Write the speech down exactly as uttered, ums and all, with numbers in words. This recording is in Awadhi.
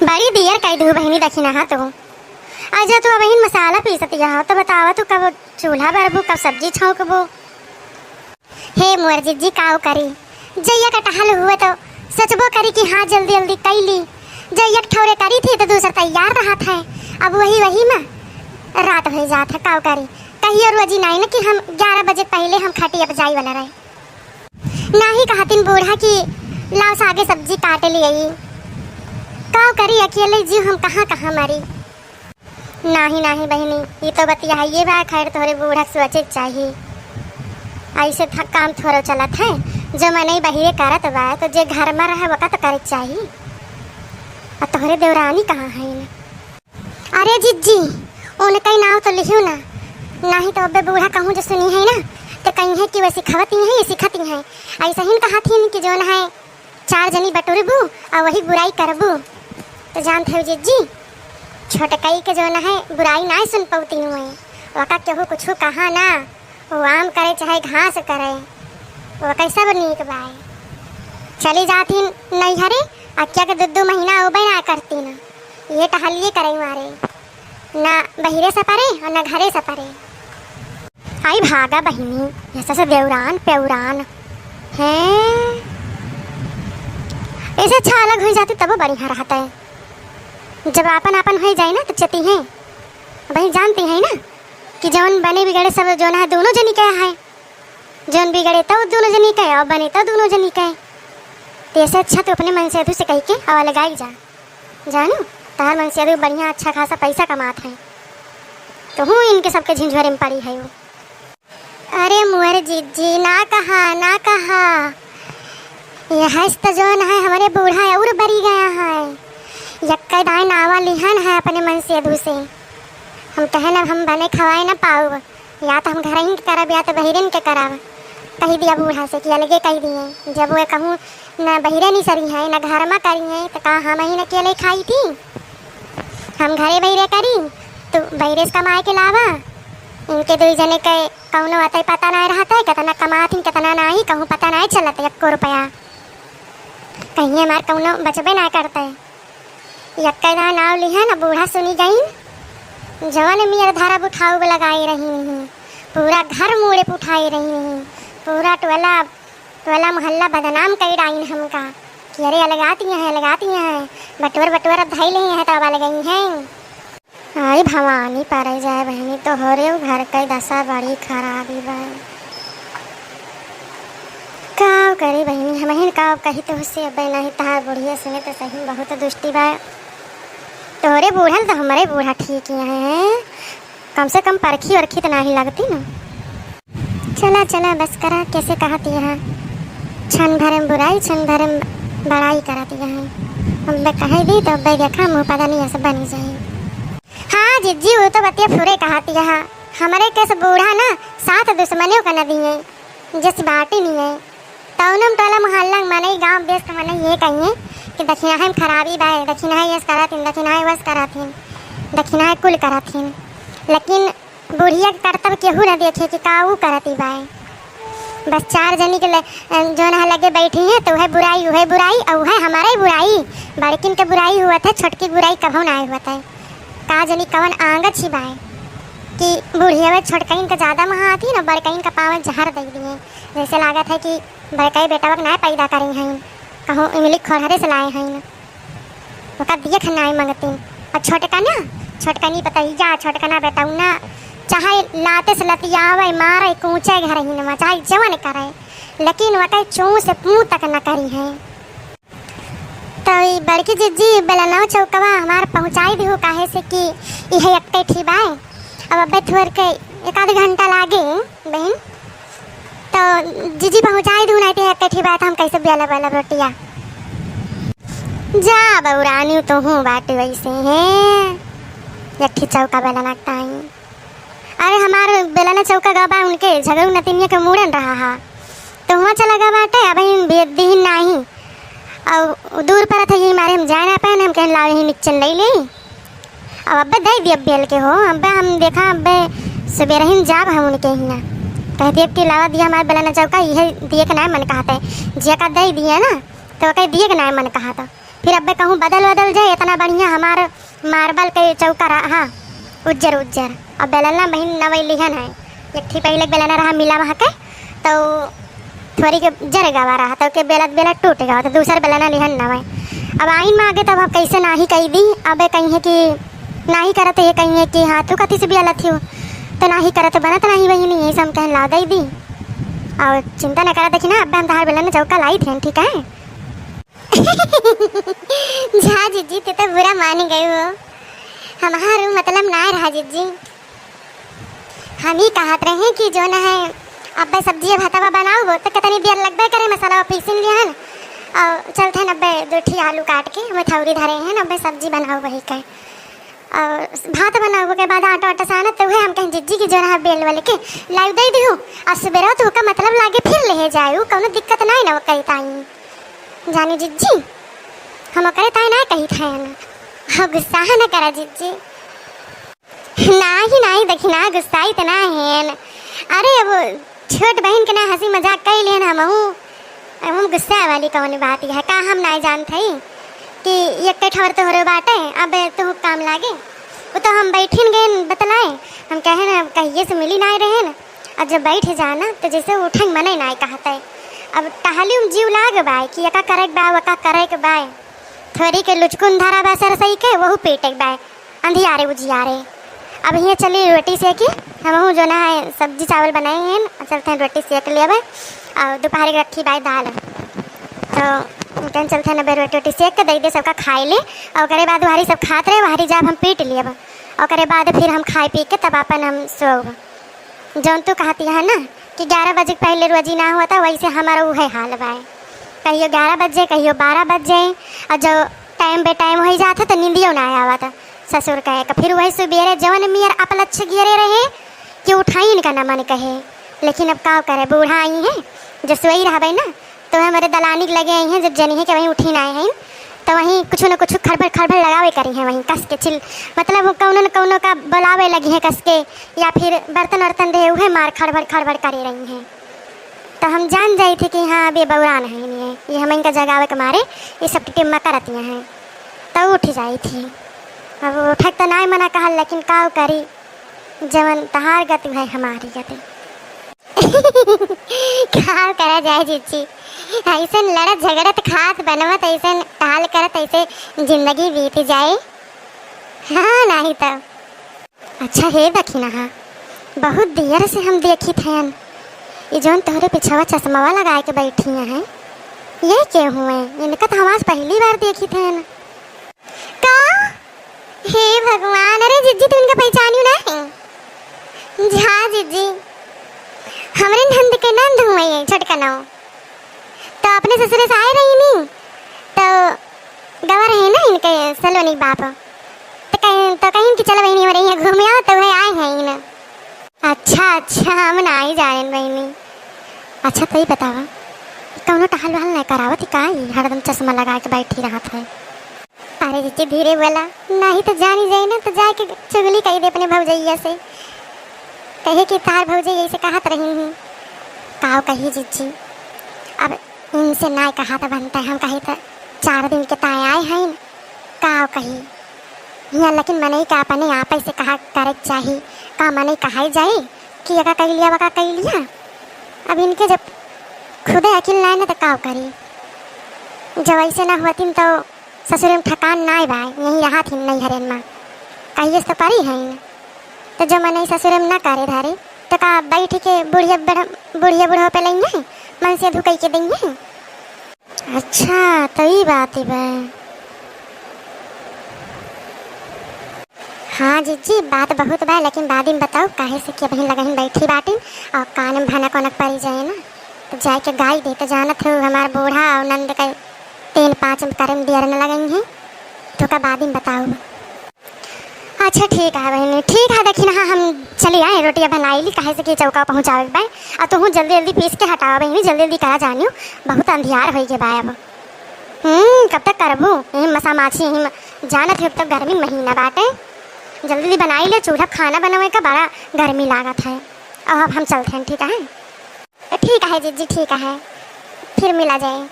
बड़ी देर कइ दिहू बहिनी दखिनहा तो। अजा तू अबहिन मसाला पीसत हऊ, तो बतावा तू कब चूल्हा बरबू, कब सब्जी छौंकबू? हे मोर जिज्जी, काव करी, जइया का टहल हुए तो सोचबो करी कि हाँ, जल्दी जल्दी कइ ली। जइया के ठौरे करी थी तो दूसर तैयार रहत है। अब वही वही में रात होइ जात है, काव करी। कहियो रोजी नाहीं न कि हम ग्यारह बजे पहिले हम खटिया पे जाई वाला रहे। नाहीं कहतिन बूढ़ा कि लाव सागे सब्जी काट लियई। काव करी अकेले जीव हम कहाँ कहाँ मरी। नाहीं, नाहीं बहिनी, ई तो बतिया हइये बा, खैर तोहरे बूढ़ा के सोचे के चाही। अइसे थ-, काम थोड़ो चलत है, जो मनई बहिरे करत बा, तो जे घर में रहे, ओका तो करे के चाही। आ तोहरे देवरानी कहाँ हइन? अरे जिज्जी, उनकई नाव तो लिहियो ना, नाहीं तो अबे बूढ़ा कहूँ जो सुनी है ना, तो कहीं है कि वह सिखावती है, ये सिखाती है। अइसे ही कहत हिन कि जौन है, चार जनी बटुरबू अउ वही बुराई करबू। तो जानत हऊ जिज्जी, छोटकई के जौन है बुराई नाहीं सुन पउती हुए, ओका केहू कुछु कहा ना, वो आम करे चाहे घास करे, ओका सब नीक बाय। चली जात ही नैहरे, अकिया के दू दू महीना अउबे ना करती ना, ये टहलिए करे मारे। ना बहिरे सपरे अउर ना घरे सपरे। आई भागा बहिनी, ऐसे से देवरान पेवरान। हैं? ऐसे अच्छा अलग होइ जाती तबो बढ़िया रहत है। जब आपन आपन होइ जाए ना तो चती हैं। बहिन जानती हैं ना कि जौन बने बिगड़े सब जौन है दूनो जनी के है। जौन बिगड़े तो दूनो जनी के अउर बने तो दूनो जनी के। तो ऐसे अच्छा तू अपने मनसेधू से कहि के अउर अलगाई जा। जानू, तहार मनसेधू बढ़िया अच्छा खासा पैसा कमात है, तो हूँ इनके सबके झिझोरे में पड़ी है वो। अरे मोर जिज्जी, ना कहा, ना कहा। यह तो जौन है हमरे बूढ़ा अउर बरी गया है। यक्के दाई नावा लिहन है अपने मनसेधू से। हम कहे ना हम बने खवाए ना पाउब। या तो हम घरहिन के करब, या तो बहिरेन के करब। कहि दिया बूढ़ा से कि अलगे कहि दिए, जब वे कहूँ न बहिरे निसरी है, न घर मा करी है, तो का हमहिन अकेले खाई थी? हम घरे बहिरे करी, तो बहिरे से कमाए के लावा। इनके दुइ जने के कउनो अतई पता नाहीं रहत है, केतना कमात ही, केतना नाहीं, कहूँ पता नाहीं चलत है, एक्को रुपया। कहीं हमार कउनो बचबे नाहीं करत है। यक्के दा नाव लिहन, बूढ़ा सुनी गइन। जवन मियर धरब उठाउब लगाई रही नहीं, पूरा घर मूड़े पे उठाई रही नहीं, पूरा टोला, टोला मोहल्ला बदनाम कइ डाइन हमका कि अरे अलगाती हैं, अलगाती हैं, बटोर बटोर अब धई लेही हैं, तब अलगई हैं। आई भवानी परे जाए बहिनी, तोहरे घर के दशा बड़ी खराबी बा। का करी बहिनी, हमहिन का कही तोहसे, अबे नाहीं तहार बुढ़िया सुने तो सही में बहुत दुष्टी बा। तोहरे बूढ़ल तो हमरे बूढ़ा ठीक ही हैं, कम से कम परखी ओरखी तो नाहीं लगती ना। चला चला बस करा, कैसे कहत यहाँ, छन भरे में बुराई छन भरे में बड़ाई करत यहाँ। अबे कहे दी तो अबे देखा मुँह पता नहीं ऐसे बनी जाए। हाँ जिज्जी, वो तो बतिया फुरे कहत यहाँ, हमरे कैसे बूढ़ा ना साथ दुश्मनियों का न दिए, जस बाटी नहीं है। तौनो में टोला मोहल्ला के मनई, गाँव देश के मनई ये कहिए कि दखिनहा में खराबी बाय, दखिनहा यस करत हिन, दखिनहा वस करत हिन, दखिनहा कुल करत हिन। लेकिन बुढ़िया के करतब केहू न देखे कि का ऊ करत ही बाय। बस चार जनी के ले-, जौन है लगे बैठी हैं तो वह बुराई, वह बुराई और वह हमारे बुराई। बड़किन के बुराई हुआ था, छोटकी बुराई कभो ना हुआ था। का जनी कवन आंगच ही बाय कि बुढ़िया में छोटकइन के ज्यादा महा आती न, बड़कइन का पावे जहर दे दिए। जैसे लागत है कि बड़कई बेटवा के नाय पैदा करी हईन, कहूँ इमली खोरहरे से लाए हईन। ओका दिए खाना नाय मंगतीन। और छोटका ना, छोटकनी पतैया, छोटकना बेटौना, चाहे लाते से लतियावे, मारे, कूचे घर ही नमा, चाहे जवन करे, लेकिन वके चूं से पूं तक न करी है। तो ई बड़की जिज्जी बेलनवा चौकवा हमार पहुँचाई दिहु, काहे से कि इहे एक्के ठी बाय। अब अब्बे थोर के एक आध घंटा लागे बहिन, तो जिज्जी पहुँचाई दिहु, नाहीं तो एक्के ठी बाय तो हम कैसे बेलब बेलब रोटिया। जा बउरानी, तोहूँ बाटे वैसे है, एक ठी चौका बेलना ताई। अरे हमार बेलना चौका गा बा, उनके झगड़ू नतिनिया के मूड़न रहा हा, तो हुआँ चला गा बाटे, अबहिन बेल दिहिन नाहीं। और दूर परत है, यही मारे हम जाए ना पाए, हम कहेन लावे ही निच्चन लई ले। अब अब्बे दे दिया बेल के हो, अब्बे हम देखा, अब्बे सुबेरहिन जाब हम उनके हियाँ। कह दिया कि लावा दिया हमार बेलना चौका, इहे दिए के नाय मन कहत है। जिया का दे दिया ना, तो कह दिए के नाय मन कहत है। फिर अब्बे कहूँ बदल बदल जाए, इतना बढ़िया हमार marble के चौका रहा, हाँ, उज्जर उज्जर। अब बेलना बहिन नवै लिहन है, एक ठी पहिले बेलना रहा मिला वहाँ के, तो थोड़ी के जर गवा रहा, तो के बेलत बेलत टूट गवा, तो दूसर बेलना लिहन नवै। अब आइन मागे तब अब कैसे नाही कही दी, अबे कही है कि नाही करत है, कही है कि हाँ तू कथी से बेलत हो, तो नाही करत बनत नाही बहिनी, यही से हम कहन ला दे दी। और चिंता न करा, देखी ना, अब्बे हम तहार बेलना चौका लाई थे, ठीक है। जा जिज्जी, तू तो बुरा मान गई हो। हमार उ मतलब ना रहा जिज्जी। हम ही कहत रहे कि जो न है, अब्बे सब्जी भातवा बनाओ, तो कितनी देर लगबे करे, मसाला पीसिन लिया है। और चलते हैं अब्बे दो ठी आलू काट के, हम थौरी धरे हैं, अब्बे सब्जी बनाओ वही के। और भात बनावे के बाद आटा वाटा सानत तो उहे हम कहें जिज्जी की जो रहा बेल वाले के लाइव दे दिहु। और सुबेरा तो ओका मतलब लागे फिर ले जाए, उ कौनो दिक्कत नहीं ना ओकरे ताई। जानी जिज्जी, हम ओकरे ताई ना कही थे ना। हाँ, गुस्सा न करा जिज्जी। नाही, नाही, देखी ना, गुस्सा इतना है न। अरे, अब छोट बहिन के ना हँसी मजाक कई लेन हमहू। अब हम गुस्सा वाली कौन बात है? का हम नाई जानत हई कि एक ठवर तोहरो बाटे, अब तू काम लागे? वो तो हम बैठिन गए बतलाए, हम कहे ना, अब कहिए से मिली नाई रहे न। अब जब बैठ जाना तो जैसे उठे मने नाई कहते। अब टहली में जीव लाग बाय कि एका करे के बा, वका करे के बाय। थोड़ी के लुचकुन धरा बा सरसई के, वहू पीटे के बाय। अंधियारे उजियारे। अब हियाँ चली रोटी सेकी, हमहू जो ना है सब्जी चावल बनाए हैं, चलते हैं रोटी सेक लेबे। और दोपहर के रखी बाय दाल, तो कहन चलते हैं नब्बे रोटी वोटी सेक के दे दे सबका खाए ले। और ओकरे बाद वहरी सब खात रहे, वहरी जाब हम पीट लेब। ओकरे बाद फिर हम खाए पी के तब अपन हम सोब। जौन तू कहती है ना कि ग्यारह बजे के पहले रोजी ना होता, वैसे हमारा उहे हाल बाय। कहियो ग्यारह बज जाए, कहियो बारह बज जाए, और जब टाइम बे टाइम हो जात है तो नींदियो ना आवत ससुर कहे के। फिर वही सुबेरे जवन मियर अपलच्छ घेरे रहे कि उठाई इनका न मन कहे। लेकिन अब का करे, बूढ़ा आई हैं, जो सोई रहबे ना, तो हमारे दलानी के लगे आई हैं, जब जनी है कि वहीं उठी ना आई हैं, तो वहीं कुछ न कुछ खड़बड़ खड़बड़ लगावे करी हैं, वहीं कस के चिल, मतलब वो कौनो न कौनो का बुलावे लगी हैं कस के, या फिर बर्तन वर्तन रहे, उहे मार खड़बड़ खड़बड़ करे रही हैं। तो हम जान जाई थे कि हाँ, अब ये बौरान है, ये, ये हम इनका जगावे के मारे ये सब टिटिम्मा करतियाँ हैं। तो उठ जाई थी। अब उठक तो नाय मना कहल, लेकिन का करी, जवन तहार गति है हमारी गति। का करा जाए जिज्जी, ऐसन लड़त झगड़त खात बनवत ऐसन टहल करत ऐसे जिंदगी बीत जाए। हाँ, नहीं तो। अच्छा हे दखिनहा, बहुत देर से हम देखित हयन। ई जौन तोहरे पिछवा चश्मावा लगाए के बैठी हैं, ये के हुए? इनका तो हम आज पहली बार देखित हयन। का? हे भगवान, अरे जिज्जी, तू इनका पहचानियो ना है? झा जिज्जी, हमरे नंद के नंद हुए, छोटका नाव। तो अपने ससुरे से आए रही नी, तो गवा रहे ना इनके सलोनी बाप, तो कहीं, तो कहीं कि चलो बहिनी, हमारे यहाँ घूमे आओ, तो वह आए हैं इन। अच्छा, अच्छा, हम नाई जानेन बहिनी। अच्छा, तो ही बतावा, कौनो टहल वहल नहीं करावत ही का? ई हरदम चश्मा लगा के बैठी रहत है। अरे जिज्जी, धीरे बोला, नाही तो जानी जाई ना, तो जाके चुगली कही दे अपने भौजैया से, कहे कि तार भौजैया ऐसे कहत रही ही। काव कही जिज्जी, अब इनसे नाय कहा तो बनता है, हम कही तो चार दिन के ताय आए हैं, काव कही। हियाँ लेकिन मनई का अपने आप से कहा करे के चाही, का मनई कहाई जाई कि एका कई लिया, वका कई लिया। अब इनके जब खुदे अकिल नाय ना तो काव करी, जब ऐसे ना होतिन तो ससुरे में ठकान नाय बाय, यहीं रहा थी नैहरे में। कहिए से तो परी है न। तो जो मनई ससुरे में ना करे धारे, तो का बैठ के बुढ़िया बड़-, बुढ़िया बुढ़वा पे लइहे, मन से धुकई के दइहे। अच्छा, तो ई बात बा। हाँ जिज्जी, बात बहुत बा, लेकिन बाद में बताओ, काहे से कि अबहीं लगहिन बैठी बाटिन और कान में भनक ओनक पड़ी जाए ना, तो जाए के गाई दे। तो जानत हो हमार बूढ़ा और नंद के तीन पाँच में करे में देर न लगई है, तो का बाद में बताओ। अच्छा ठीक है बहिनी, ठीक है, देखी ना हम चली आए, रोटिया बनाई ली, काहे से कि चौका पहुँचावे के बा, और तुहूँ जल्दी जल्दी पीस के हटावा बहिनी, जल्दी जल्दी करा जानियो, बहुत अंधियार होई के बा अब। हम्म, कब तक करबू यही मसा माछी, यही म-, जानत हो तब गर्मी महीना बाटे, जल्दी जल्दी बनाई ले, चूल्हा खाना बनावे का बड़ा गर्मी लागत है। अब हम चलते हैं, ठीक है? ठीक है जिज्जी, ठीक है, फिर मिला जाए।